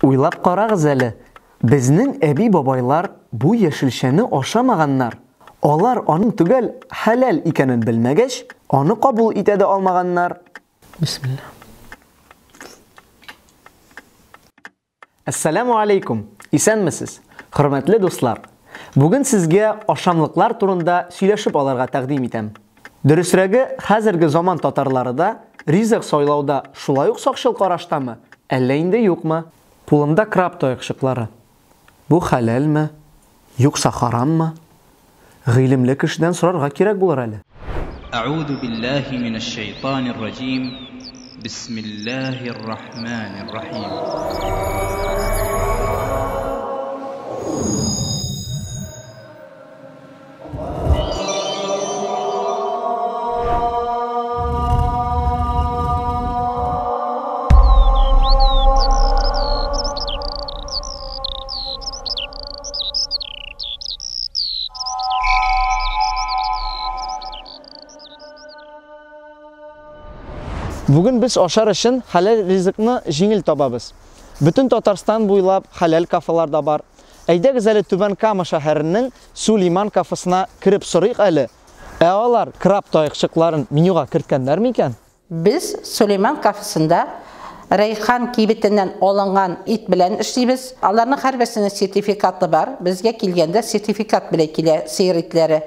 Уйлап карагыз әле, безнең әби-бабайлар бу яшелчәне ашамаганнар. Алар аның төгәл хәләл икәнен белмәгәч, аны кабул итә дә алмаганнар. Бисмилла. Әссәламү алейкум! Исәнмесез, хөрмәтле дуслар! Бүген сезгә ашамлыклар турында сөйләшеп алырга тәкъдим итәм. Дөресрәге, хәзерге заман татарлары да ризык сайлауда шулай ук сакчыл караштамы, әллә инде юкмы? Кулымда краб таякчыклары. Бу хәләлме, юкса хараммы? Гыйлемле кешедән сорарга кирәк булыр әле. Әгъузу биллаһи минәш шәйтанир раҗим. Бисмиллаһир рахманир рахим. Бүген без ашар өчен хәләл ризыкны җиңел табабыз. Бөтен Татарстан буйлап хәләл кафелар да бар. Әйдәгез әле Түбән Кама шәһәренең Сулейман кафесына кереп сорыйк әле, ә алар краб таякчыкларын менюга керткәннәр микән? Без Сулейман кафесында Рәйхан кибетеннән алынган ит белән эшлибез. Аларның һәрберсенең сертификаты бар. Безгә килгәндә сертификат белән килә сыер итләре.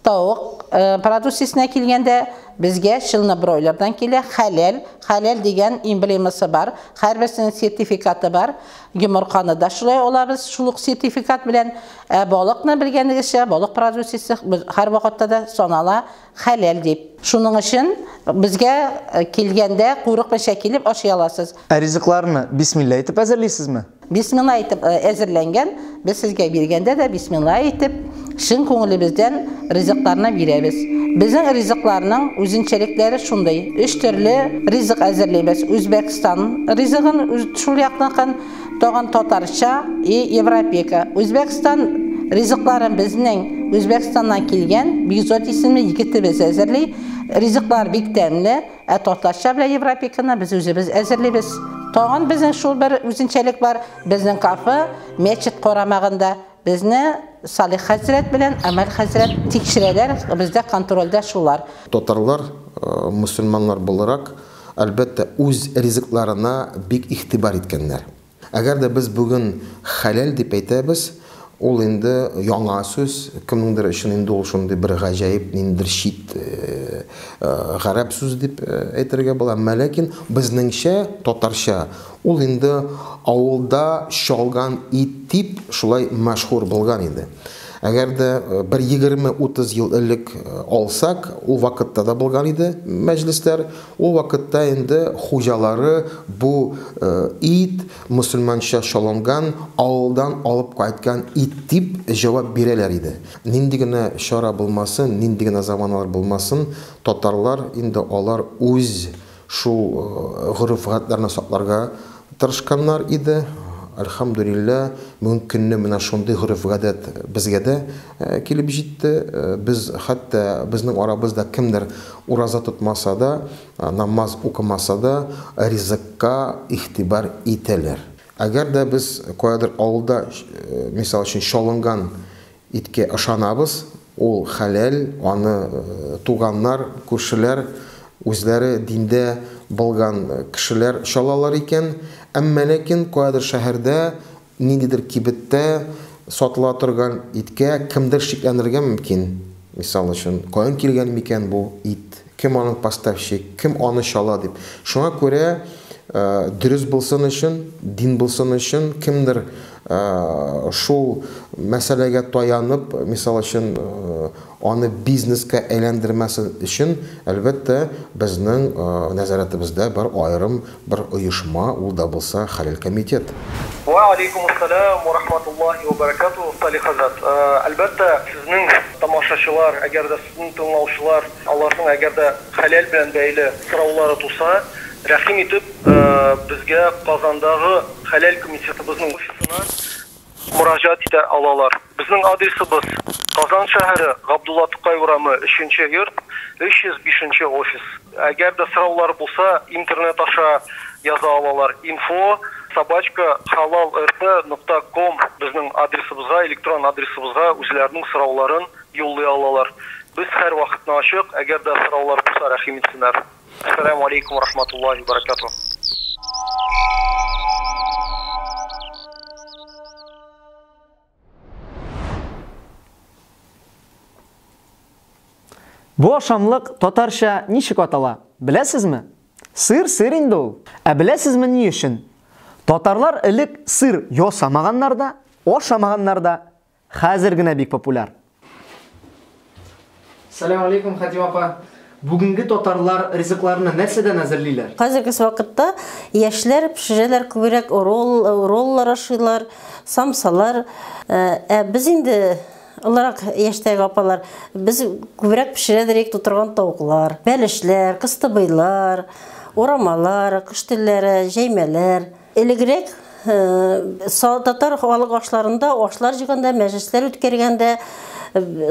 Тавык продукциясенә килгәндә, безгә Челны бройлердан килә, хәләл, хәләл дигән эмблемасы бар. Һәрберсенең сертификаты бар. Йомырканы да шулай алабыз, шул ук сертификат белән. Ә балыкны белгәнегезчә, балык продукциясе һәрвакытта да санала хәләл дип. Шуның өчен безгә килгәндә курыкмыйча килеп ашый аласыз. Ә ризыкларны бисмилла әйтеп әзерлисезме? Бисмилла әйтеп әзерләнгән, без сезгә биргәндә дә бисмилла әйтеп, чын күңелебездән ризыкларны бирәбез. Безнең ризыкларның үзенчәлекләре шундый. Өч төрле ризык әзерлибез. Үзбәкстан ризыгын, шул якныкын, тагын татарча и европейка. Үзбәкстан ризыкларын безнең Үзбәкстаннан килгән Бигзот исемле егетебез әзерли. Ризыклар бик тәмле, ә татарча белән европейканы без үзебез әзерлибез. Тагын безнең шул бер үзенчәлек бар, безнең кафе мәчет карамагында. Безне Салих хәзрәт белән Әмәл хәзрәт тикшерәләр, бездә контрольдә шулар. Татарлар, мөселманнар буларак, әлбәттә, үз ризыкларына бик игътибар иткәннәр. Әгәр дә без бүген хәләл дип әйтәбез, ул инде яңа сүз, кемнеңдер өчен инде ул шундый бер гаҗәеп, ниндидер чит гарәп сүзе дип әйтергә була. Әмма ләкин безнеңчә, татарча, ул инде авылда чалган ит дип шулай мәшһүр булган иде. Әгәр дә бер 20-30 ел элек алсак, ул вакытта да булган иде мәҗлесләр. Ул вакытта инде хуҗалары бу ит мөселманча чалынган, авылдан алып кайткан ит дип җавап бирәләр иде. Нинди генә чара булмасын, нинди генә заманалар булмасын, татарлар инде алар үз шул гореф-гадәтләрне сакларга тырышканнар иде. Әлхәмдүлилләһ, бүгенге көнне менә шундый гореф-гадәт безгә дә килеп җитте. Без хәтта безнең арабызда кемдер ураза тотмаса да, намаз укымаса да, ризыкка игътибар итәләр. Әгәр дә без каядыр авылда, мисал өчен, чалынган иткә ышанабыз, ул хәләл, аны туганнар, күршеләр, үзләре диндә булган кешеләр чалалар икән. Әмма ләкин каядыр шәһәрдә, ниндидер кибеттә сатыла торган иткә кемдер шикләнергә мөмкин. Мисал өчен, каян килгән микән бу ит, кем аның поставщик, кем аны чала дип. Шуңа күрә дөрес булсын өчен, дин булсын өчен, кемдер шул мәсьәләгә таянып, мисал өчен, аны бизнеска әйләндермәсен өчен, әлбәттә, безнең нәзарәтебездә бар аерым бер оешма, ул да булса Хәләл комитет. Ва алейкум ассалам ва рахматуллахи ва баракатуһ, Салих хәзрәт. Әлбәттә, сезнең тамашачылар, әгәр дә сезнең тыңлаучылар, аларның әгәр дә хәләл белән бәйле сораулары туса, рәхим итеп, безгә Казандагы Хәләл комитетыбызның офисына мөрәҗәгать итә алалар. Безнең адресыбыз, Казан шәһәре, Габдулла Тукай урамы, өченче йорт, 305 нче офис. Әгәр дә сораулар булса, интернет аша яза алалар, info. Собачка халал рт нокта ком безнең адресыбызга, электрон адресыбызга үзләренең сорауларын юллый алалар. Без һәрвакытны ачык, әгәр дә сораулар булса, рәхим итсеннәр. Әссәламү алейкум ва рахматуллаһи ва баракатуһ. Бу ашамлык татарча ничек атала, беләсезме? Сыр сыр инде ул. Ә беләсезме ни өчен? Татарлар элек сыр ясамаганнар да, ашамаганнар да. Хәзер генә бик популяр. Сәлам алейкум, Хәтимә апа. Бүгенге татарлар ризыкларны нәрсәдән әзерлиләр? Хәзерге вакытта яшьләр пешерәләр күбрәк ролл, роллар ашыйлар, самсалар. Ә без инде олырак яшьтәге апалар, без күбрәк пешерәдер идек тутырган тавыклар, бәлешләр, кыстыбыйлар, орамалар, кош телләре, җәймәләр. Элегрәк татар халык ашларында ашлар җыйганда, мәҗлесләр үткәргәндә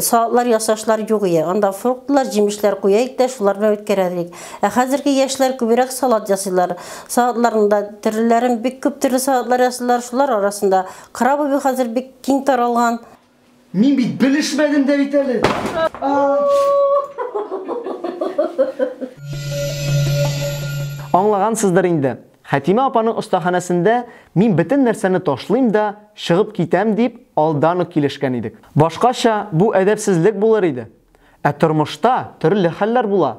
салатлар ясашлар юк иде. Анда фруктлар, җимешләр куя идек тә, шулар белән үткәрә идек. Ә хәзерге яшьләр күбрәк салат ясыйлар. Салатларның да төрлеләрен бик күп төрле салатлар ясыйлар. Шулар арасында крабовый хәзер бик киң таралган. Мин бит белешмәдем дә бит әле. Аңлагансыздыр инде. Хәтимә апаның остаханәсендә мин бөтен нәрсәне ташлыйм да чыгып китәм дип алдан ук килешкән идек. Башкача бу әдәпсезлек булыр иде. Ә тормышта төрле хәлләр була.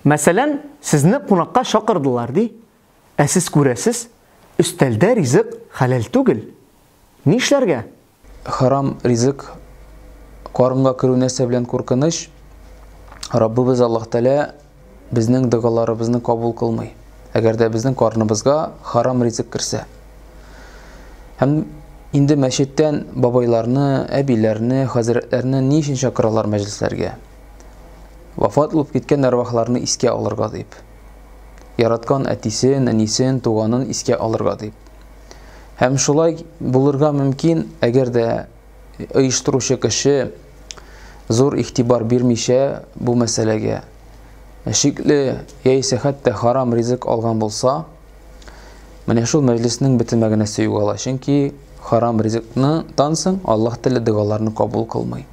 Мәсәлән, сезне кунакка чакырдылар ди. Ә сез күрәсез, өстәлдә ризык хәләл түгел. Нишләргә? Харам ризык карынга керү нәрсә белән куркыныч? Раббыбыз Аллаһ Тәгалә безнең догаларыбызны кабул кылмый. Әгәр дә безнең карныбызга харам ризык керсә. Һәм инде мәчеттән бабайларны, әбиләрне, хәзрәтләрне ни өчен чакыралар мәҗлесләргә? Вафат булып киткән әрвахларны искә алырга дип. Яраткан әтисен, әнисен, туганын искә алырга дип. Һәм шулай булырга мөмкин, әгәр дә оештыручы кеше зур игътибар бирмичә бу мәсьәләгә шикле яисә хәтта харам ризык алган булса, менә шул мәҗлеснең бөтен мәгънәсе югала. Чөнки харам ризыкны тансың, Аллаһ теле догаларны кабул кылмый.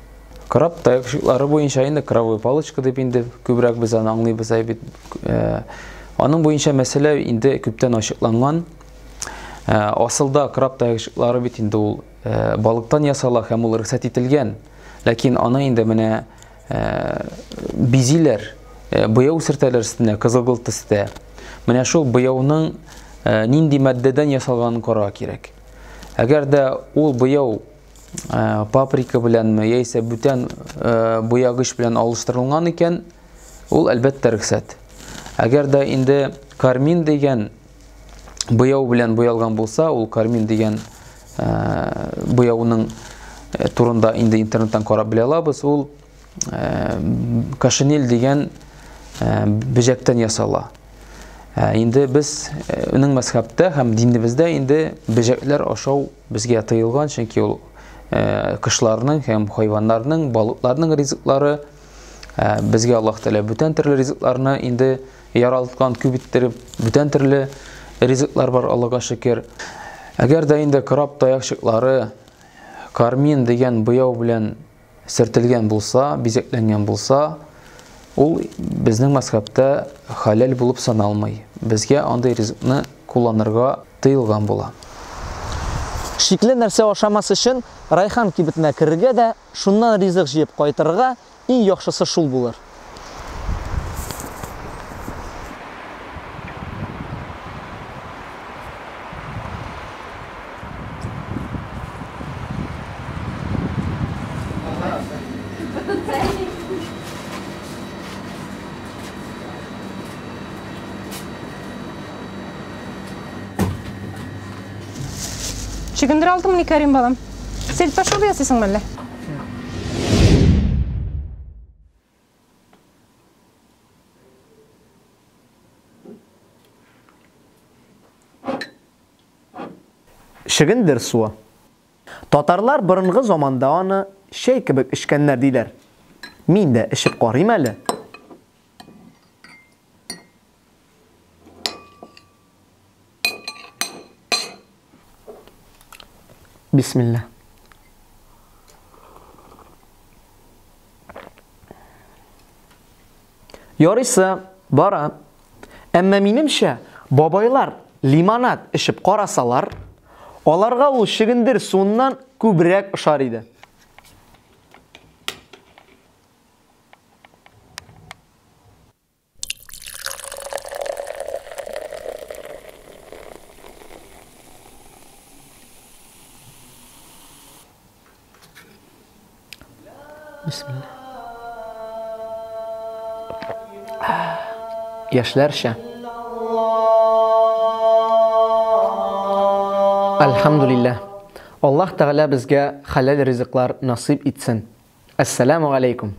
Краб таякчыклары буенча инде крабовая палочка дип инде күбрәк без аны аңлыйбыз бит. Э, аның буенча мәсьәлә инде күптән ачыкланган. Э, асылда краб таякчыклары бит инде ул э, балыктан ясала һәм ул рөхсәт ителгән. Ләкин аны инде менә э, бизиләр, буяу сөртәләр өстенә, кызылгыл төстә. Менә шул буяуның нинди матдәдән ясалганын карарга кирәк. Әгәр дә ул буяу паприка беләнме яисә бүтән буягыч белән алыштырылган икән, ул әлбәттә рөхсәт. Әгәр дә инде кармин дигән буяу белән буялган булса, ул кармин дигән буяуның турында инде интернеттан карап белә алабыз, ул кошениль дигән бөҗәктән ясала. Инде без уның мәзһәбтә һәм динебездә инде бөҗәкләр ашау безгә тыелган, чөнки ул кошларның һәм хайваннарның, балыкларның ризыклары. Безгә Аллаһ Тәгалә бүтән төрле ризыкларны инде яралткан, күп иттереп, бүтән төрле ризыклар бар, Аллаһка шөкер. Әгәр дә инде краб таякчыклары кармин дигән буяу белән сөртелгән булса, бизәкләнгән булса, ул безнең мәзһәбтә хәләл булып саналмый. Безгә андый ризыкны кулланырга тыелган була. Шикле нәрсә ашамас өчен Райхан кибетенә керергә дә, шуннан ризык җыеп кайтырга, иң яхшысы шул булыр. Чөгендер алдыңмыни, Кәрим балам? Сельдь шурбы ясыйсыңмы әллә? Чөгендер суы. Татарлар борынгы заманда аны чәй кебек эчкәннәр диләр. Мин дә эчеп карыйм әле. Бисмилла. Ярыйсы, бара. Әмма минемчә, бабайлар лимонад эчеп карасалар, аларга ул чөгендер суыннан күбрәк ошар иде. Бисмилла. Яшьләрчә. Альхамдулилләһ. Аллаһ Тәгалә безгә хәләл ризыклар насыйп итсен. Әссәламү галәйкүм.